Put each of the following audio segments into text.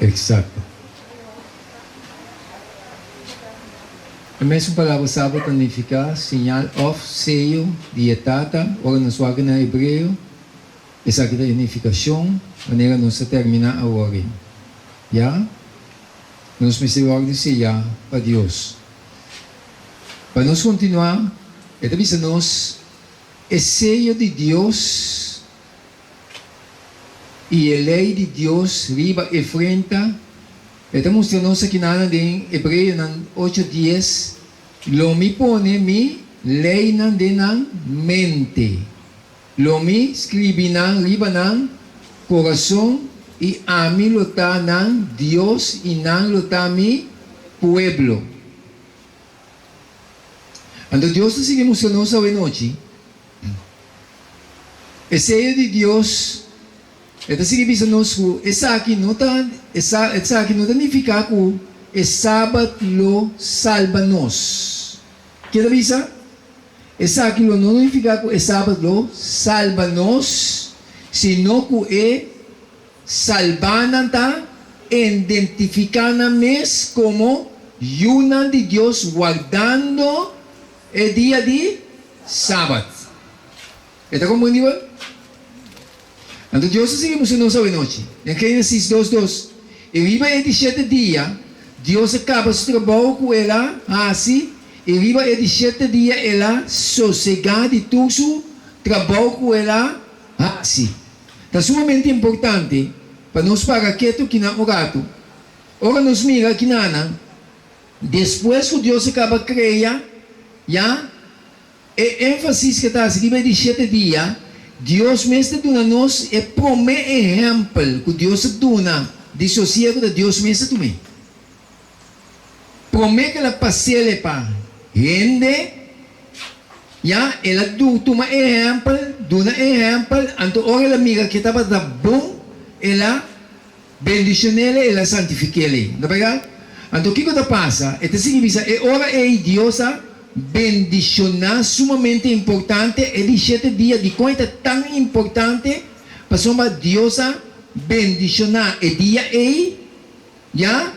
Eksakto. E mesun palabra sabat ta nifiká señal òf seyo di e Tata. Ora nos wak na hebreo, esaki ta e nifikashon manera nos ta terminá awor ei. Ya, nos mester wòrdu seyá pa Dios. Pa nos kontinuá, e ta bisa nos e seyo di Dios i e lei di Dios riba e frenta. E ta mustra nos akinanan den Hebreonan ocho dies, Lo mi pone mi leinan den nan mente, lo mi skribi nan riba nan korason, i ami lo ta nan Dios i nan lo ta mi pueblo. Anto Dios ta sigui mustra nos awenochi e seyo di Dios. E ta sigui bisa nos ku esaki no ta esaki no ta nifiká ku e Sabat lo salba nos. Ke ta bisa? Esaki lo no nifiká ku e Sabat lo salba nos, sino ku e salbánan ta identifiká nan mes komo yunan di Dios wardando e dia di Sabat. E ta komprendí bo? Anto Dios a sigui mustra nos awenochi, den Génesis dos dos, I riba e di shete dia, Dios a kaba su trabou ku el a hasi, i riba e di shete dia el a sosegá di tur su trabou ku el a hasi. Ta sumamente importante pa nos para ketu kinan un ratu. Ora nos mira kinanan, despues ku Dios a kaba krea, ya, E énfasis ke ta hasi riba e di shete dia, Dios mes ta duna nos e promé ehèmpel ku Dios a duna di sosiegu ta Dios mes a tum'é. Promé ku el a pas'el e pa hende, ya el a tuma e ehèmpel, duna e ehèmpel, anto ora el a mira ke tabata bon, el a Bendishon'el, el a santifik'el ei. No ta bèrdat? Anto kiko ta pasa? E ta sigui bisa, E ora ei Dios a bendishoná sumamente importante e di shete dia. Dikon e ta tan importante? Pasobra Dios a bendishoná e dia ei, ya,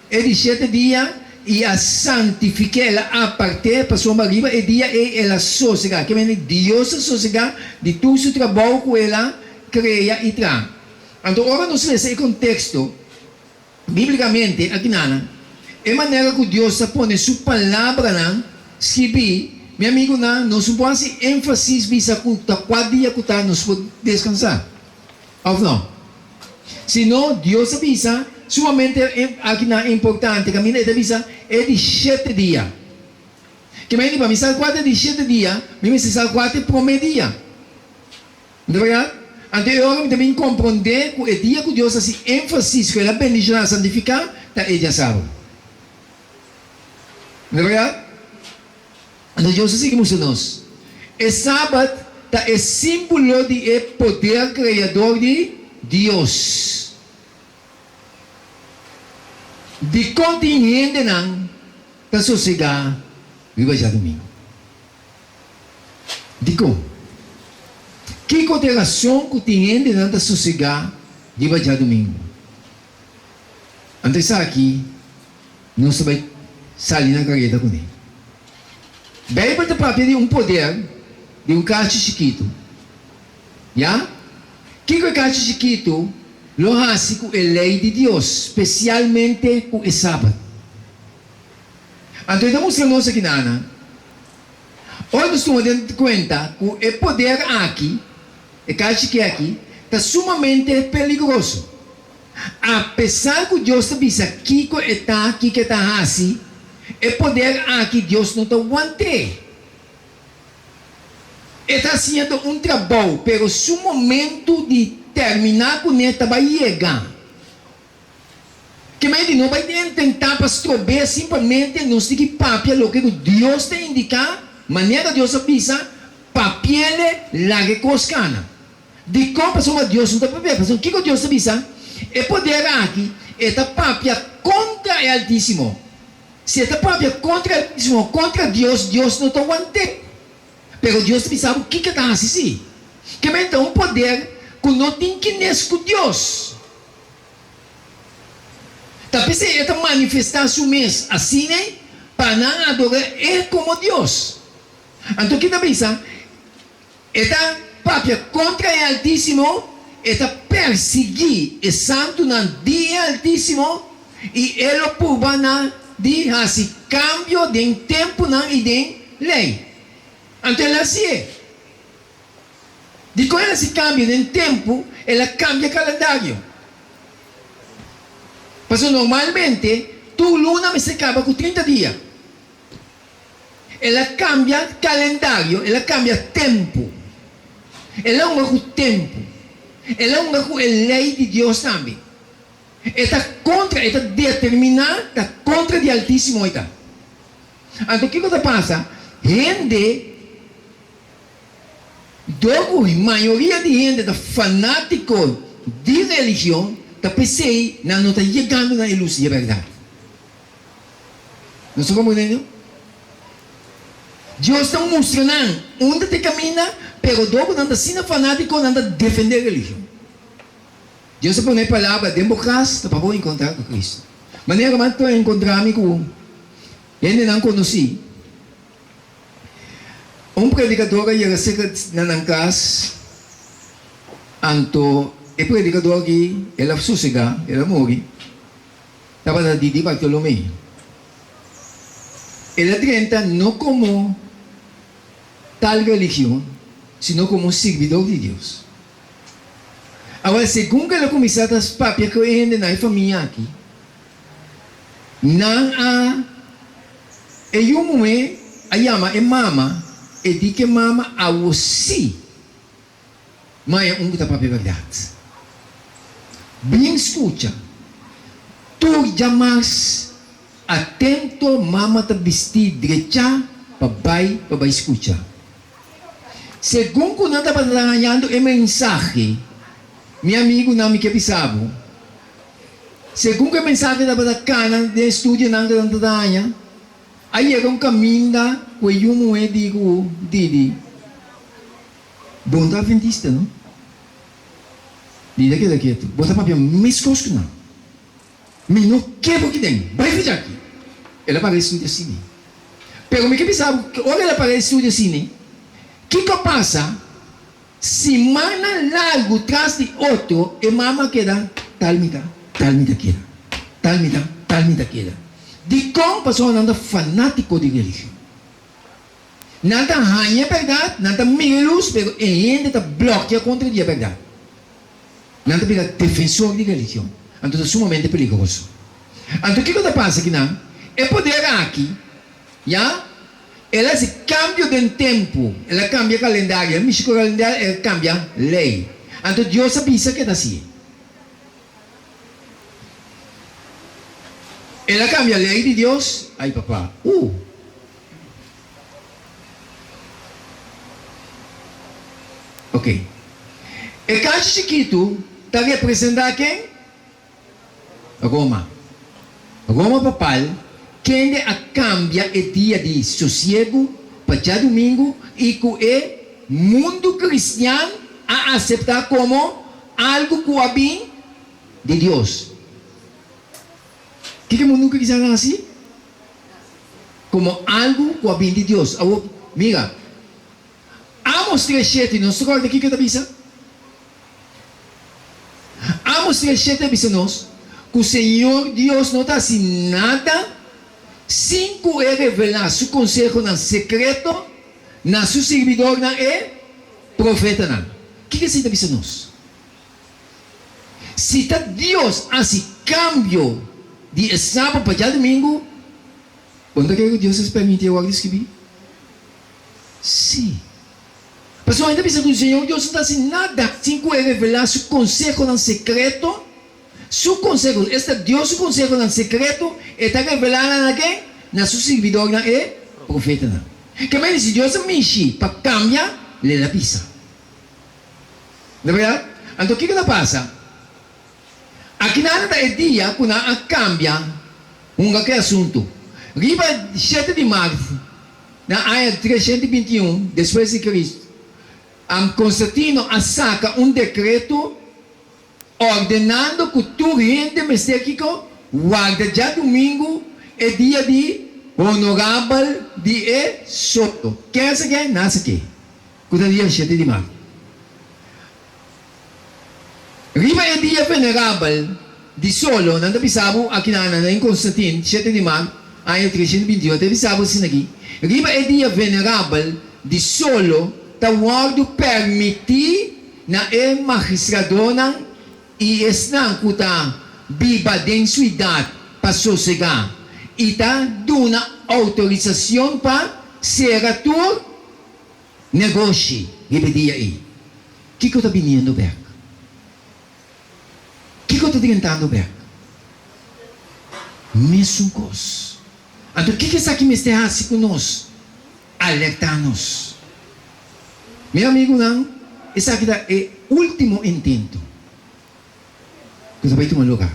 e di shete dia, i a santifik'é, el a apart'é, pasobra riba e dia ei el a sosegá. Ke mende? Dios a sosegá di tur su trabou ku el a krea i traha. Anto ora nos lesa e konteksto bíblikamente akinanan, e manera ku Dios ta pone su palabranan skibí, mi amigunan, nos no por hasi énfasis bisa ku ta kua dia ku ta nos por deskansá, òf no? Sino Dios a bisa sumamente akinan importante, kaminda e ta bisa e di shete dia. Ke mei di pa mi sa kua ta e di shete dia, mi mester sa kua ta e promé dia. Nta berdad? Anto e ora mi ta bin komprondé ku e dia ku Dios hasi énfasis ku el a bendishoná a santifiká ta e djasabra. Nta berdad? Anto Dios a sigui mustra nos, e Sabat ta e símbolo di e poder kreador di Dios. Dikon tin hendenan ta sosegá riba djadumingu? Dikon? Kiko ta e rason ku tin hendenan ta sosegá riba djadumingu? Anto esaki nos ta bai sali na kareda kuné. Beibel ta papia di un poder di un kachi chikitu. Ya? Kiko e kachi chikitu lo hasi ku e lei di Dios, spesialmente ku e Sabat? Anto e ta mustra nos aki nana, ora nos tuma den kuenta ku e poder aki, e kachiki aki, ta sumamente peligroso. Apesar ku Dios ta bisa kiko e ta, kiko e ta hasi, e poder aki Dios no ta want'é. E ta hasiendo un trabou, pero su momento di terminá kuné ta bai yega. Ke mei di no bai intentá pa strob'é, simplemente nos tin ki papia loke ku Dios ta indiká, manera Dios a bisa, papi'ele, laga e kos kana. Dikon? Pasobra Dios no ta papia. Pasobra kiko Dios ta bisa? E poder aki, e ta papia kontra e Altísimo. Si e ta papia kontra e Altísimo, kontra Dios, Dios no ta want'é. Pero Dios ta bisa bo kiko e ta hasi si. Ke mei ta un poder ku no tin kines ku Dios. Ta p'esei e ta manifestá su mes asina pa nan adorá e komo Dios. Anto ki ta bisa? E ta papia kontra e Altísimo, e ta persiguí e santunan di e Altísimo, i e lo purba na di hasi kambio den tempunan i den lei. Anto el a hasié. Dikon el a hasi kambio den tempu? El a kambia kalendario. Pasobra normalmente tur luna mester kaba ku 30 dia. El a kambia kalendario, el a kambia tempu. El a hunga ku tempu. El a hunga ku e lei di Dios tambe. E ta kontra, e ta determiná ta kontra di Altísimo e ta. Anto kiko ta pasa? Hende, dor ku mayoria di hende ta fanátiko di religion, ta p'esei nan no ta yegando na e lus di e bèrdat. Nos ta komprendé no? Dios ta mustra nan unda ta e kaminda, pero dor ku nan ta asina fanátiko, nan ta defendé religion. Dios a pone e palabra den bo kas ta pa bo enkontrá ku Kristu. Manera ku mi a enkontrá mi ku hendenan konosí, un predikador a yega serka na nan kas, anto e predikador aki el a sosegá, el a muri. Tabata Didi Bartolomé. El a drenta no komo tal religion, sino komo un sirbidor di Dios. Awor, segun ku el a kuminsá ta papia ku e hendenan, e famia aki, nan a, e yu muhé a yama e mama, e di ku e mama, Awor sí, Ma e un ku ta papia bèrdat. Bin skucha. Tur djamas atento mama ta bistí drechá pa bai pa bai skucha. Segun ku nan tabata hañando e mensahe, mi amigunan mi ke bisa bo, segun ku e mensahe tabata kana den e studionan ku nan tabata haña, a yega un kaminda ku e yu muhé di ku Didi. Bo no ta adventista, no? Lida keda ketu. Bo ta papia meskos ku nan. Mi no ke bo kiden. Bai for djaki. El a paga e studia sine. Pero mi ke bisa bo, ora el a paga e studia sine, kiko a pasa? Simannan largu tras di otro e mama a keda tal mi ta, tal mi ta keda, tal mi ta, tal mi ta keda. Dikon? Pasobra nan ta fanátiko di religion. Nan ta haña e bèrdat, nan ta mira e lus, pero e hende ta blòkia kontra di e bèrdat. Nan ta bira defensor di religion. Anto ta sumamente peligroso. Anto kiko ta pasa kinan? E poder aki, ya, el a hasi kambio den tempu, el a kambia kalendario, el a mishi ku kalendario, el a kambia lei. Anto Dios a bisa ke ta hasié. El a kambia lei di Dios? Ai papa, uh! Ok. E kashi chikitu ta representá ken? Roma. Roma papal, kende a kambia e dia di sosiegu pa djadumingu i ku e mundu kristian a aseptá komo algu ku a bin di Dios. Kiko e mundu kristian a hasi? Komo algu ku a bin di Dios. Awor, mira, Amos 3:7, nos ta kòrda kiko e ta bisa? Amos 3:7 a bisa nos ku Señor Dios no ta hasi nada sin ku e revelá su konsehonan sekreto na su sirbidornan e profetanan. Kiko esei ta bisa nos? Si ta Dios hasi kambio di e sabat pa djadumingu, bo no ta kere ku Dios a permití e wòrdu skibí? Sí. Pasobra e ta bisa ku Señor Dios no ta hasi nada sin ku e revelá su konsehonan sekreto, su konseho, esta Dios su konsehonan sekreto, e ta revelá nan na ken? Na su sirbidornan e profetanan. Ke mende si Dios a mishi pa kambia, lo el a bisa. No berdad? Anto kiko ta pasa? Akinan ta e dia ku nan a kambia hunga ku e asuntu. Riba shete di mart na aña 321 despues di Kristu, Konstantino a saka un dekreto ordenando ku tur hende mester kiko? warda djadumingu e dia di honorabel di e solo. Ken a sak'é? Nan a sak'é, ku ta dia shete di mart. Riba e dia venerabel di solo, nan ta bisa bo aki na nan den Constantin, shete di mart, aña 321, ta bisa bo asina aki, Riba e dia venerabel di solo ta wòrdu permití na e magistradonan i esnan ku ta biba den suidat pa sosegá, i ta duna outorisashon pa sera tur negoshi riba e dia ei. Kiko ta biniendo bèk? Kiko ta drentando bèk? Mesun kos. Anto kiko esaki mester hasi ku nos? Alertá nos. Mi amigunan, esaki ta e último intento ku ta bai tuma lugá.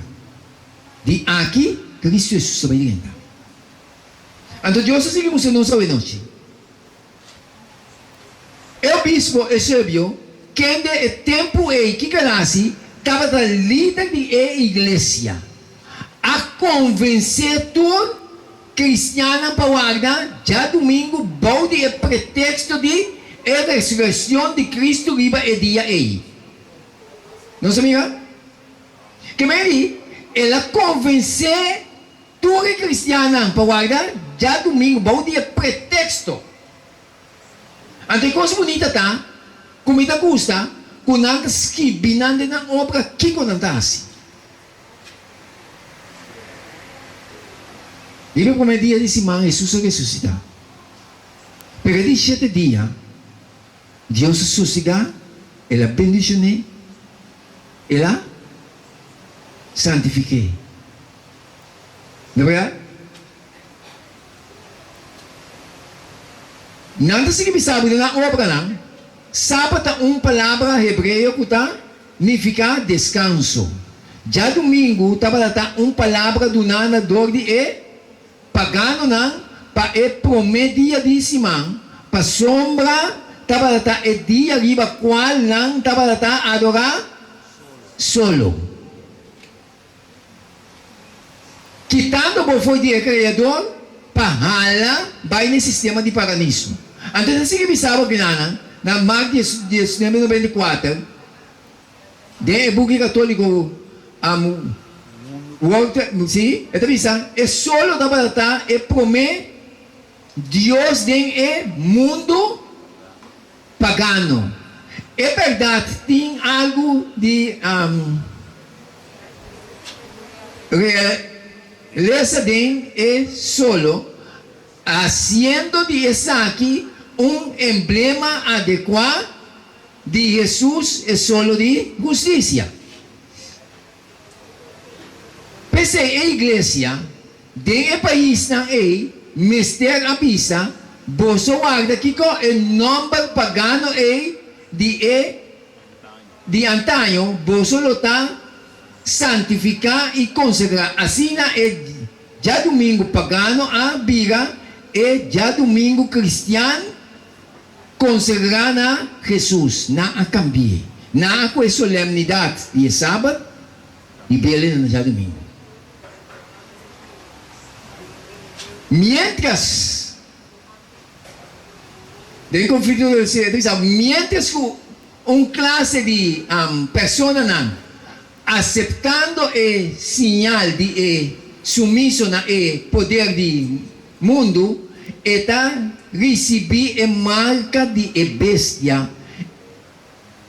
Di aki Cristo Hesus ta bai drenta. Anto Dios a sigui mustra nos awenochi. E obispo Eusebio, kende e tempu ei ki Galasi tabata lider di e iglesia, a konvensé tur kristiannan pa warda djadumingu bou di e preteksto di e resurekshon di Kristu riba e dia ei. Nos a mira? Ke mei el a konvensé Tur e kristiannan pa warda djadumingu bou di e preteksto. Anto e kos bunita ta ku mi ta gusta ku nan ta skibi nan den nan obra kiko nan ta hasi. Riba e promé dia di siman Hesus a resusitá. Pero e di shete dia Dios a sosigá, el a bendishoné, el a santifik'é. No berdad? Nan ta sigui bisa bo den nan obranan, Sabat ta un palabra hebreo ku ta nifiká deskanso. Djadumingu tabata ta un palabra duná na dor di e paganonan pa e promé dia di siman, pasobra tabata ta e dia riba kual nan tabata ta adorá solo. Kitando bo for di e Kreador pa hala bai n'e sistema di paganismo. Anto ta sigui bisa bo kinanan na Mark 19:94 den e buki katoliko World, si, e ta bisa, E solo tabata ta e promé Dios den e mundu Pagano. E berdad tin algu di realesa den e solo, haciendo di esaki un emblema adecua di Jesus e solo di husticia. P'esei e iglesia den e paisnan ei mester a bisa, Boso warda kiko e nòmber pagano ei di e di antaño, boso lo ta santifiká i konsagrá. Asina e djadumingu pagano a bira e djadumingu kristian. Konsagrá na Hesus, nan a kambi'é. Nan a kohe solemnidat di e sabat i bele na djadumingu. Miéntras, den konflikto del ta bisa, miéntras ku un klase di personanan aseptando e siñal di e sumiso na e poder di mundu, e ta risibí e marka di e bestia.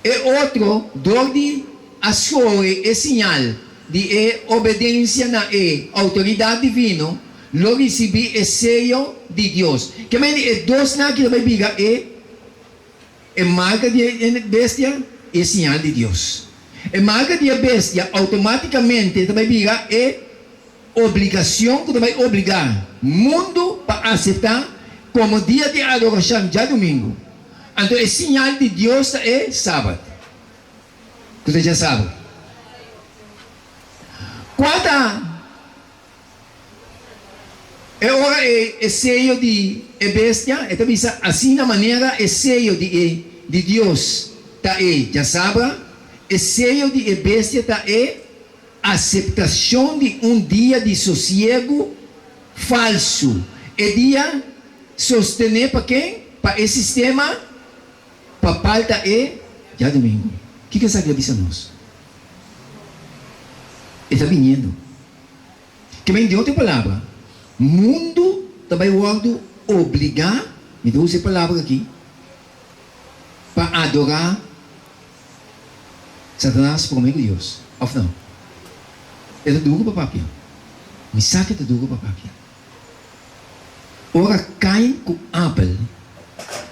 E otro, dor di a skohe e siñal di e obedensia na e outoridat divino, lo risibí e seyo di Dios. Ke mende e dosnan aki ta bai biga e e marka di e bestia i e siñal di Dios. E marka di e bestia outomátikamente ta bai bira e Obligacion cu ta bay obliga mundo pa acepta como dia di adoracion djadumingo. Anto e siñal di Dios ta e Sabat, cu ta djasabra. Cua ta e ora ey e seyo di e bestia? E ta bisa asina manera e seyo di e di Dios ta e djasabra, e seyo di e bestia ta e. aseptashon di un dia di sosiegu falsu. E dia sostené pa ken? Pa e sistema papal ta e djadumingu. Kiko esaki ta bisa nos? E ta biniendo. Ke men di otro palabra, mundu ta bai wòrdu obligá, mi ta usa e palabra aki, pa adorá Satanas promé ku Dios, òf no? E ta duru pa papia. Mi sa ku e ta duru pa papia. Ora Kain ku Abel,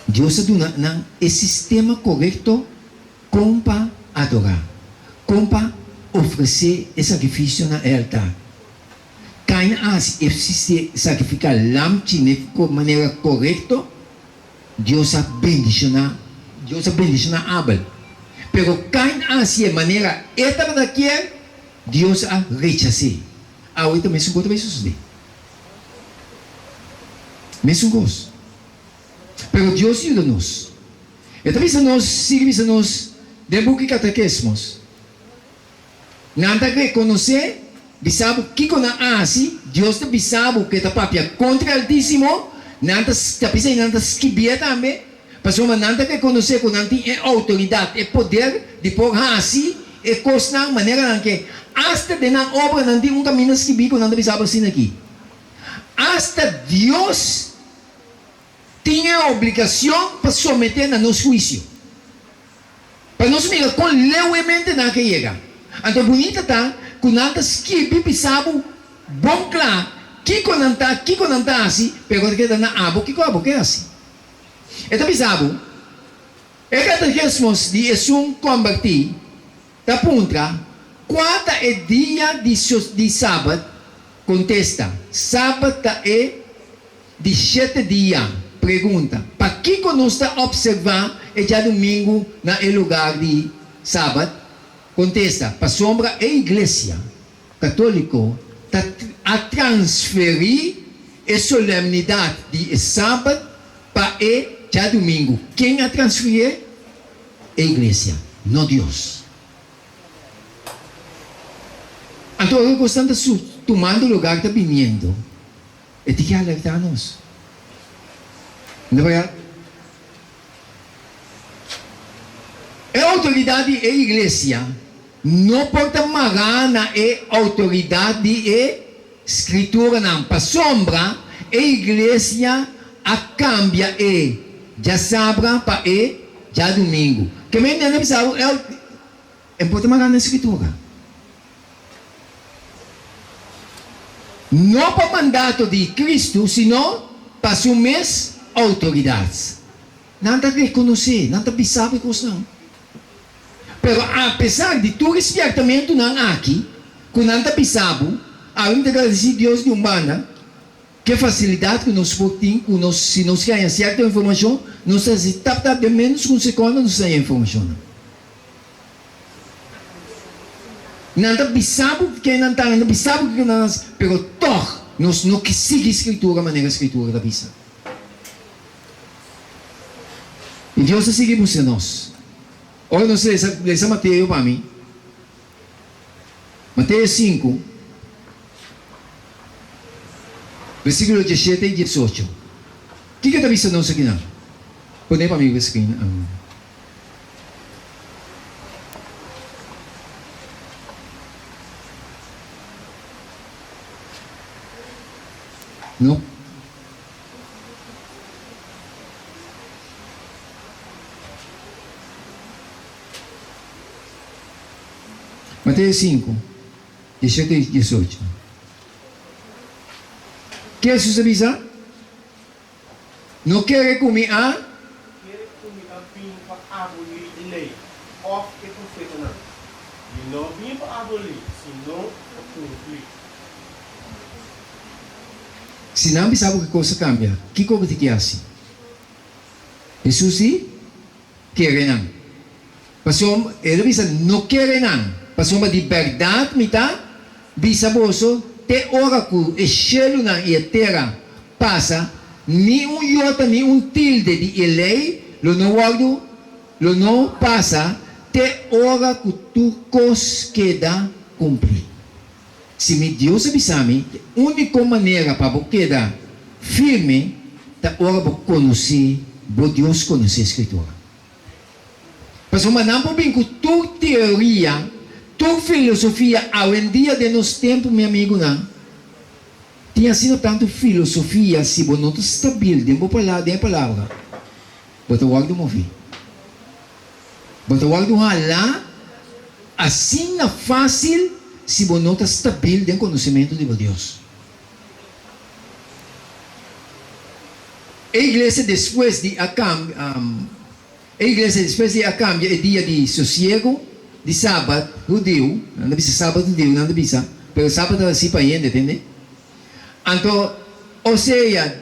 Dios a duna nan e sistema korekto kon pa adorá, kon pa ofresé e sakrifisio na e altar. Kain a hasi e sakrifiká lamchi n'e manera korekto. Dios a bendishoná, Dios a bendishoná Abel. Pero Kain a hasié manera e tabata kier, Dios a rechas'é. Awe ta mesun kos ta bai sosodé. Mesun kos. Pero Dios yuda nos. E ta bisa nos, sigui bisa nos den buki Katekesmos. Nan ta rekonosé, bisa bo kiko nan a hasi, Dios ta bisa bo ku e ta papia kontra e Altísimo, nan ta ta bisa i nan ta skibié tambe, pasobra nan ta rekonosé ku nan tin e outoridat, e poder di por hasi e kosnan manera nan ke. Asta den nan obranan tin un kaminda skibí ku nan ta bisa bo asina aki, Asta Dios tin e obligacion pa someté na nos huicio, pa nos mira con leu e mentenan ke yega. Anto bunita ta cu nan ta skibi bisa bo bon cla kico nan ta, kico nan ta haci, pero ta keda na abo kico abo ke haci. E ta bisa bo, E categismos di esun comberti ta puntra, Cua ta e dia di di Sabat? Contesta, Sabat ta e. Di shete dia, pregunta, Pakiko nos ta opservá e djadumingu na e lugar di Sabat? Kontesta, Pasobra e Iglesia Katóliko ta a transferí e solemnidat di e Sabat pa e djadumingu. Ken a transfirié? E Iglesia, no Dios. Anto ora ku kosnan ta tumando lugar ta biniendo. E tin ki alertá nos. No ta berdad? E outoridat di e iglesia no por ta mará na e outoridat di e Skrituranan, pasobra e iglesia a kambia e djasabra pa e djadumingu. Ke men nan a bisa bo, E por ta mará na e Skritura. No pa mandato di Cristo, sino pa su mes autoridad. Nan ta reconoce, nan ta bisa bo e cosnan. Pero apesar di tur e spiertamentunan aki cu nan ta bisa bo, awe mi ta gradeci Dios di un banda, ke facilidad cu nos por tin cu nos, si nos ke haña cierto informacion, nos ta haci tap tap den menos cu un secondo nos ta haña informacionnan. Nan ta bisa bo ken nan ta, nan ta bisa bo kiko nan hasi, pero tòg nos no ke sigui Skritura manera Skritura ta bisa. I Dios ta sigui mustra nos. Ora nos lesa, lesa Mateo pa mi, Mateo sinku, versíkulo diesshete i diesocho. Kiko ta bisa nos akinan? Pone pa mi riba screen. No. Mateo 5, 17 i 18. Ke Hesus a bisa? No kere ku mi a. Kere ku mi a bini pa abolí e lei òf e profetanan. Mi no a bini pa abolí, sino pa kumpli. Si nan bisa bo ki kos a kambia, kiko bo tin ki hasi? Hesus di, Kere nan. Pasobra, el a bisa, no kere nan, pasobra di bèrdat mi ta bisa boso, te ora ku e shelunan i e tera pasa, ni un yota ni un tilde di e lei lo no wòrdu, lo no pasa, te ora ku tur kos keda kumplí. Si mi Dios a bisa mi, e úniko manera pa bo keda firme ta ora bo konosé bo Dios, konosé Skritura. Pasobra nan por bin ku tur teoria, tur filosofia awendia den nos tempu, mi amigunan, tin asina tantu filosofia, si bo no ta stabil den bo palabra, den e palabra, bo ta wòrdu moví. Bo ta wòrdu halá asina fásil si bo no ta stabil den konosementu di bo Dios. E iglesia despues di a kambia E iglesia despues di a kambia e dia di sosiego di sabat hudiu, nan ta bisa sabat hudiu nan ta bisa, pero sabat ta hasi pa hende, tende? Anto, osea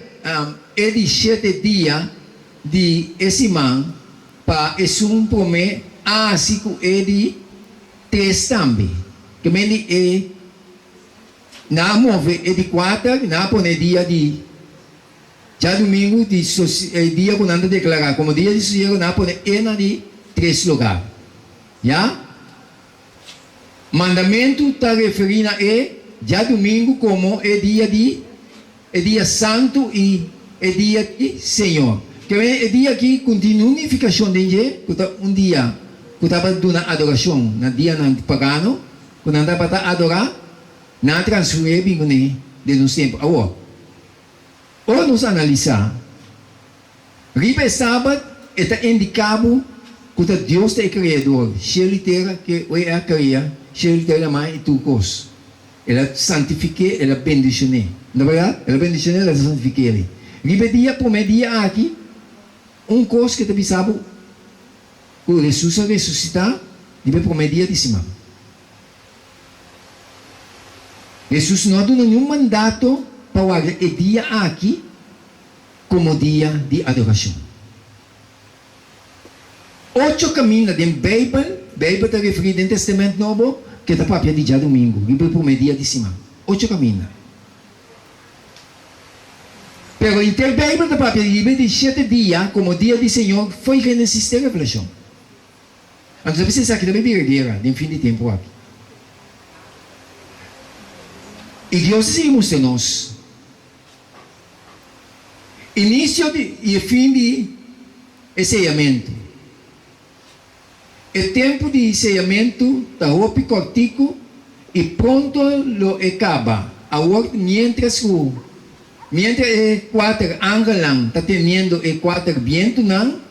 e di shete dia di e siman pa esun promé a hasi ku e di tres tambe, ke men di e nan a move e di kuater, nan a pone dia di Djadumingu di e dia ku nan ta deklará komo dia di sosiego, nan a pone e na di tres lugá. Ya. Mandamentu ta referí na e djadumingu komo e dia di e dia santu i e dia di Señor. Ke men e dia aki ku tin un nifikashon den dje, ku ta un dia ku tabata duna adorashon na dianan pagano ku nan tabata adorá, nan a transferié bin kuné den nos tempu awor. Ora nos analisá riba e Sabat, e ta indiká bo ku ta Dios ta e Kreador, shelu i tera ke E a krea, shelu i tera, laman i tur kos. El a santifik'é, El a bendishon'é. No ta bèrdat? El a bendishon'é, El a santifik'é. Riba e dia, promé dia aki, un kos ke ta bisa bo ku Hesus a resusitá riba e promé dia di siman. Hesus no a duna niun mandato pa warda e dia aki komo dia di adorashon. Ocho kaminda den Beibel, Beibel ta referí den Testament Nobo, ke ta papia di djadumingu, riba e promé dia di siman. Ocho kaminda. Pero henter Beibel ta papia di riba e di shete dia komo dia di Señor fo'i Génesis te Revelashon. Anto ta bisa esaki ta bay bira guera den fin di tempu aki. I Dios a sigui mustra nos inicio di i e fin di e seyamentu. E tempu di seyamentu ta hopi kortiku i pronto lo e kaba. Awor mientras ku mientras e kuater angelnan ta teniendo e kuater bientunan,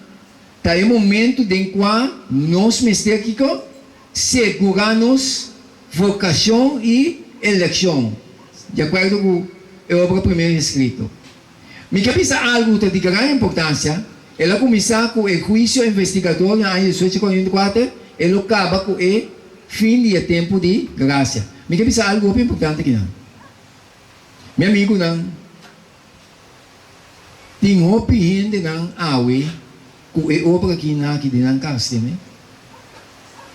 Ta e momentu den kua nos mester kiko? Segurá nos vokashon i elekshon, di akuerdo ku e obra Primer Eskrito. Mi ke bisa algu ku ta di gran importansia, el a kuminsá ku e huisio investigador na aña 1844, e lo kaba ku e fin di e tempu di grasia. Mi ke bisa algu hopi importante akinan. Mi amigunan. Tin hopi hendenan awe ku e obra aki na aki den nan kas tene.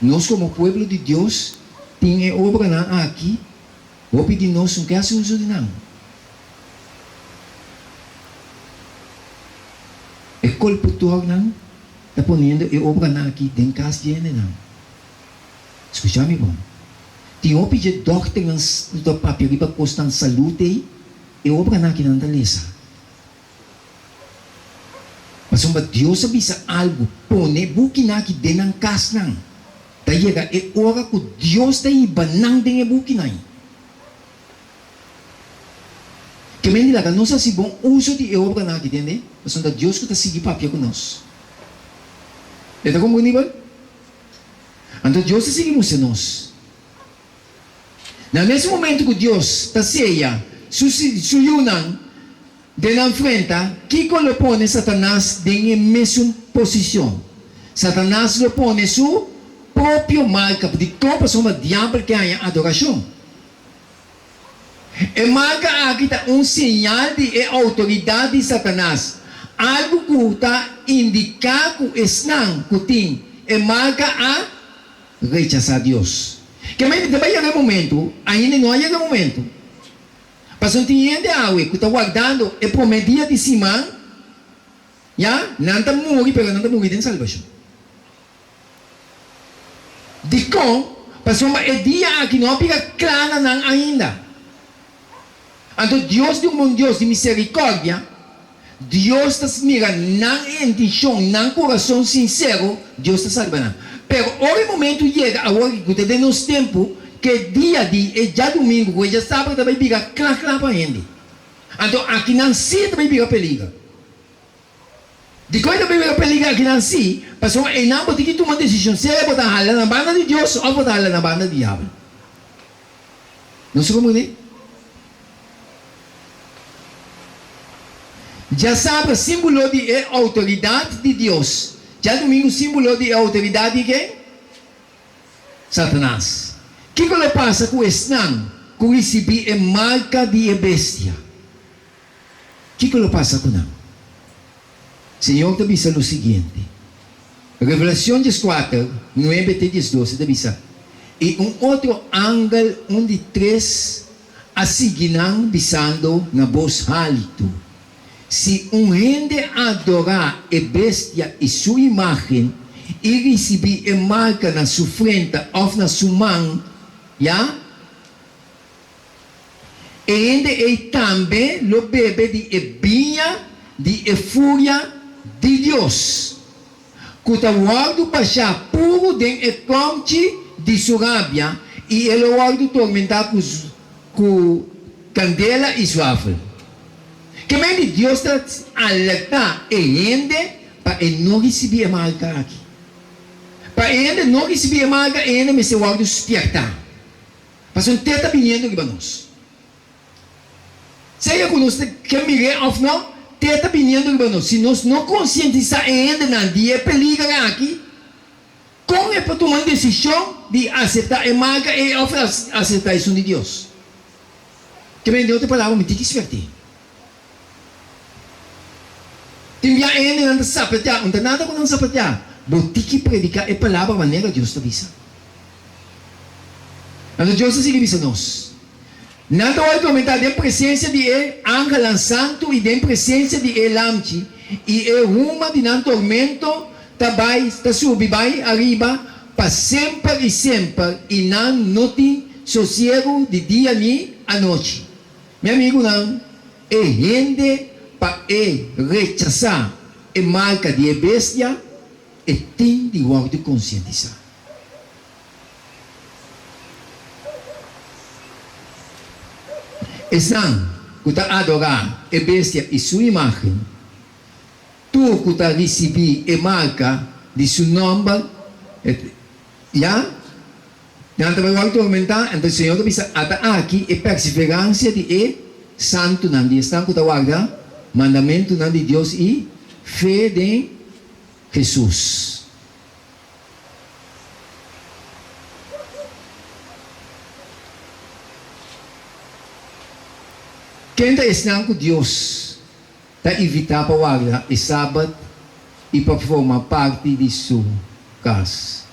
Nos komo pueblo di Dios tin e obranan aki, hopi di nos no ke hasi uso di nan. E kolportornan ta poniendo e obranan aki den kas di hendenan. Skucha mi bon. Tin hopi dje dòkternan ku ta papia riba kosnan salud ei. E obranan aki nan ta lesa. Pasobra Dios a bisa algu, pone e bukinan aki den nan kasnan. Ta yega e ora ku Dios ta hiba nan den e bukinan ei. Ke men di laga nos hasi bon uso di e obranan aki, tende? Pasobra ta Dios ku ta sigui papia ku nos. E ta komprendibel? Anto Dios ta sigui mustra nos. Na mes momento ku Dios ta seya Su Su yunan den nan frenta, kiko lo pone Satanas den e mesun posishon? Satanas lo pone su propio marka. Dikon? Pasobra Diabel ke haña adorashon. E marka aki ta un señal di e outoridat di Satanas, algu ku ta indiká ku esnan ku tin e marka a rechasá Dios. Ke mente ta bai yega e momentu, ainda no a yega e momentu. Pasobra tin hende awe ku ta wardando e promé dia di siman, ya, nan ta muri, pero nan ta muri den salbashon. Dikon? Pasobra e dia aki no a bira kla na nan ainda. Anto Dios di un bon Dios di misericordia, Dios ta mira nan inticion, nan curason sincero, Dios ta salba nan. Pero ora e momento yega awor cu ta den nos tempo, cu e dia di e djadumingo cu e djasabra ta bay bira cla cla pa hende. Anto aki nan si ta bay bira peliger. Dikon e ta bay bira peliger aki nan si? Pasobra eynan bo tin ki tuma decision, sea bo ta hala na banda di Dios of bo ta hala na banda di diabel. Nos ta comprende? Djasabra símbolo di e outoridat di Dios. Djadumingu símbolo di e outoridat di ken? Satanas. Kiko lo pasa ku esnan ku risibí e marka di e bestia? Kiko lo pasa ku nan? Señor ta bisa lo siguiente, Revelacion dieskuater, nuebe te diesdos, e ta bisa, I un otro angel, un di tres, a sigui nan, bisando na bos haltu, Si un hende adorá e bestia i su imágen, i risibí e marka na su frenta òf na su man, ya, E hende ei tambe lo bebe di e biña di e furia di Dios, ku ta wòrdu bashá puru den e kòmchi di su rabia, i e lo wòrdu tormentá ku ku kandela i suafel. Ke men di Dios ta alertá e hende pa e no risibí e marka aki. Pa e hende no risibí e marka, e hende mester wòrdu spièrtá. Pasobra te ta biniendo riba nos. Sea ku nos ta ke mir'é òf no, te ta biniendo riba nos. Si nos no konsientisá e hendenan di e peliger aki, kon e por tuma un desishon di aseptá e marka ei òf aseptá esun di Dios? Ke men den otro palabra, mi tin ki spert'é. Tin bia e hendenan ta sapateá, un ta nada ku nan sapateá. Bo tin ki prediká e palabra manera Dios ta bisa. Anto Dios ta sigui bisa nos, Nan ta wòrdu tormentá den presensia di e angelnan santu i den presensia di e Lamchi, i e huma di nan tormento ta bai ta subi bai ariba pa semper i semper, i nan no tin sosiegu di dia ni anochi. Mi amigunan, e hende pa e rechasá e marka di e bestia, e tin di wòrdu konsientisá. Esnan ku ta adorá e bestia i su imágen, tur ku ta risibí e marka di su nòmber, ya, nan ta bai wòrdu tormentá. Anto e Señor ta bisa, Ata aki e perseveransia di e santunan, di esnan ku ta warda mandamentunan di Dios i fe den Hesus. Ken ta esnan ku Dios ta invitá pa warda e Sabat i pa forma parti di su kas?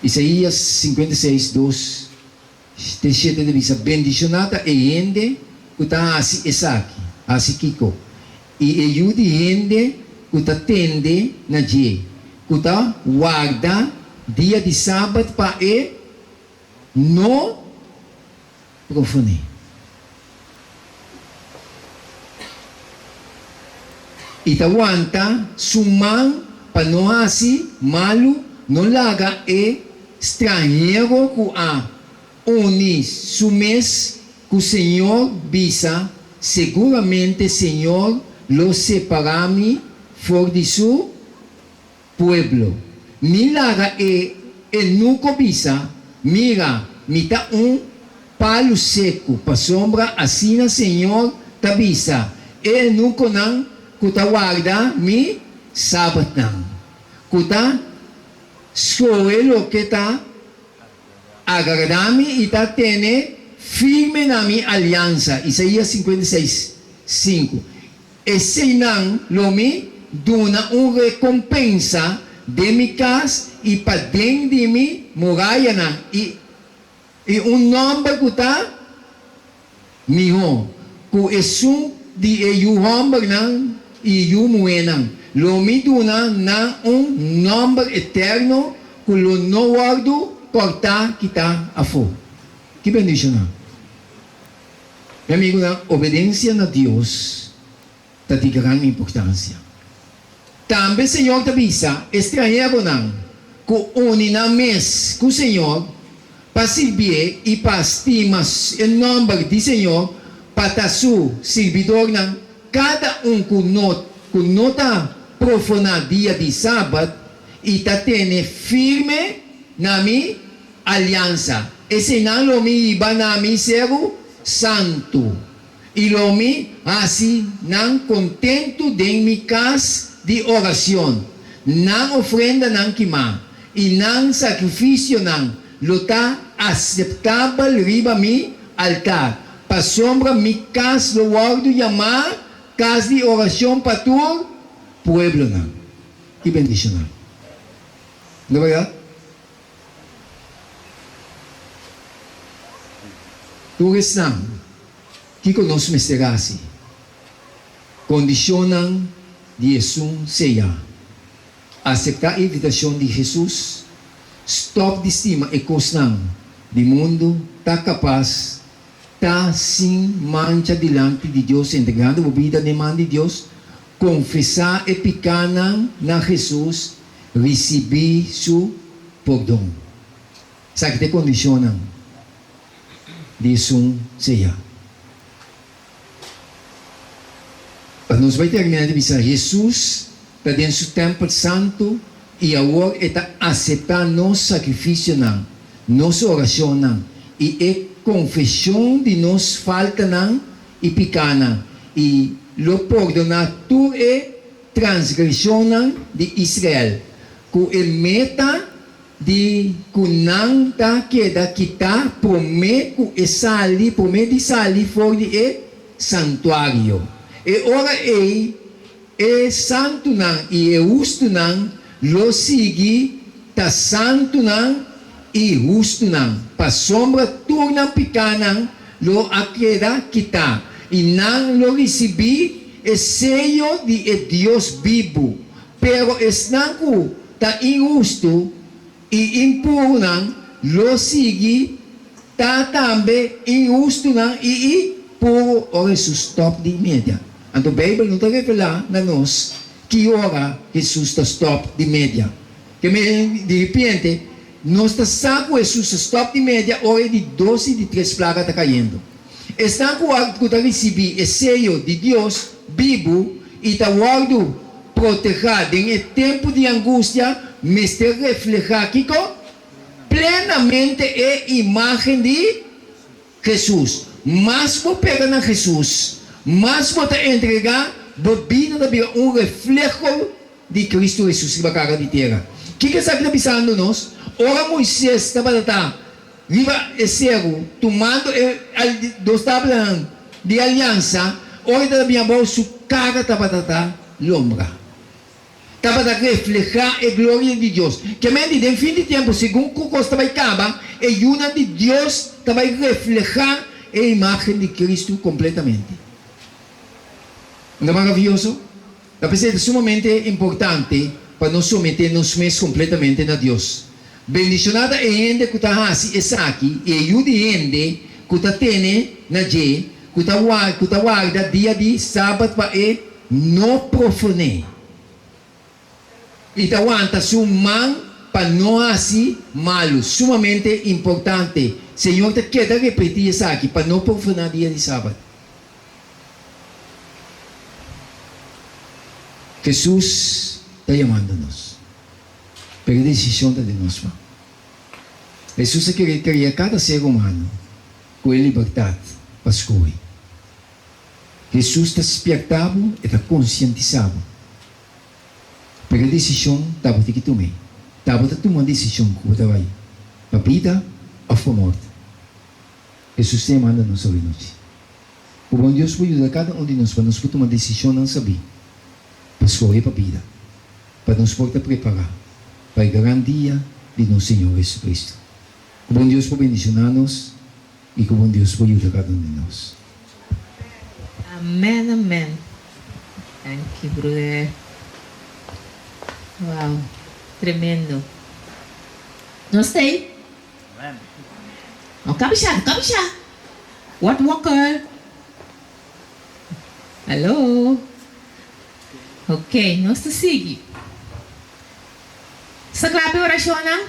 Isaías 56, 2 Te shete ta bisa, Bendishoná ta e hende ku ta hasi esaki. Hasi kiko? I e yu di hende ku ta tende na dje, ku ta warda dia di sabat pa e no profané. I ta wanta su man pa no hasi malu, no laga e stranhero ku a uni su mes ku Señor bisa, Seguramente Señor lo separá mi for di su pueblo. Ni laga e enuko bisa, Mira, mi ta un palu seku, pasobra asina Señor ta bisa, e enukonan ku ta warda mi sabatnan, ku ta skohe loke ta agradá mi i ta tene firme na mi aliansa. Isaías 56, 5. Eseinan lo mi duna un rekompensa den mi kas i paden di mi murayanan, i i un nòmber ku ta mihó ku esun di e yu hòmbernan i yu muhénan. Lo mi duna nan un nòmber eterno ku lo no wòrdu. kòrtá kitá afó. Ki bendishonnan! Mi amigunan, obedensia na Dios ta di gran importansia. Tambe Señor ta bisa e stranheronan ku uni nan mes ku Señor pa sirbié i pa stima e nòmber di Señor pa ta su sirbidornan, kada un ku no ku no ta profoná dia di sabat i ta tene firme na mi aliansa, eseinan lo mi hiba na mi seru santu. I lo mi hasi nan kontentu den mi kas di oracion. Nan ofrendanan kimá i nan sakrifisionan lo ta aseptabel riba mi altar, pasobra mi kas lo wòrdu yamá kas di oracion pa tur pueblonan. Ki bendishonnan! No bèrdat? Tur esnan, kiko nos mester hasi? Kondishonnan di esun seyá. Aseptá e invitashon di Hesus, stòp di stima e kosnan di mundu, ta kapas ta sin mancha dilanti di Dios, entregando bo bida den man di Dios, konfesá e pikánan na Hesus, risibí su pordon. Esaki ta e kondishonnan di esun seya. Pa nos bai terminá di bisa, Hesus ta den su tèmpel santu i awor e ta aseptá nos sakrifisionan, nos orashonnan i e konfeshon di nos faltanan i pikánan, i lo pordoná tur e transgreshonnan di Israel, ku e meta di ku nan ta keda kitá promé ku e sali, promé di sali for di e santuario. E ora ei e santunan i e hustunan lo sigui ta santunan i hustunan, pasobra tur nan pikánan lo a keda kitá, i nan lo risibí e seyo di e Dios bibu. Pero esnan ku ta inhustu i impurunan lo sigui ta tambe inhustunan i impuru ora Hesus stòp di media. Anto Beibel no ta revelá na nos ki ora Hesus ta stòp di media. Ke men di ripiente nos ta sa ku Hesus ta stòp di media ora e di dos i di tres plaga ta kayendo. Esnan ku a ku ta risibí e seyo di Dios bibu i ta wòrdu protehá den e tempu di angustia mester reflehá kiko? Plenamente e imágen di Hesus. Mas bo pega na Hesus, mas bo ta entregá bo bida ta bira un refleho di Cristo Hesus riba kara di tera. Kiko esaki ta bisando nos? Ora Moises tabata ta riba e seru tumando e dos tablanan di aliansa, ora e tabata bin abou su kara tabata ta lombra. Tabata reflehá e gloria di Dios. Ke menti den fin di tempu, segun ku kos ta bai kaba, e yunan di Dios ta bai reflehá e imágen di Cristo kompletamente. No ta maravioso? Ta p'esei ta sumamente importante pa nos someté nos mes kompletamente na Dios. Bendishoná ta e hende ku ta hasi esaki i e yu di hende ku ta tene na dje, ku ta ku ta warda dia di sabat pa e no profoné i ta wanta su man pa no hasi malu. Sumamente importante! Señor ta keda repetí esaki, pa no profoná dia di sabat. Hesus ta yamando nos, pero e desishon ta den nos man. Hesus a kere kria kada ser humano ku e libertat pa skohe. Hesus ta spièrta bo, e ta konsientisá bo, pero e desishon ta bo tin ki tum'é. Ta bo ta tuma desishon ku bo ta bai pa bida òf pa morto. Hesus ta yamando nos awe nochi. Ku bon Dios por yuda kada un di nos pa nos por tuma desishonnan sabí pa skohe pa bida, pa nos por ta prepará pa e gran dia di nos Señor Jesucristo. Ku bon Dios por bendishoná nos i ku bon Dios por yuda kada un di nos. Amen amen danki broeder wow tremendo nos ta ei. No kabishá, no kabishá. Wòrd wakker. Hallo. Ok, nos ta sigui. Sta kla p'e orashonnan?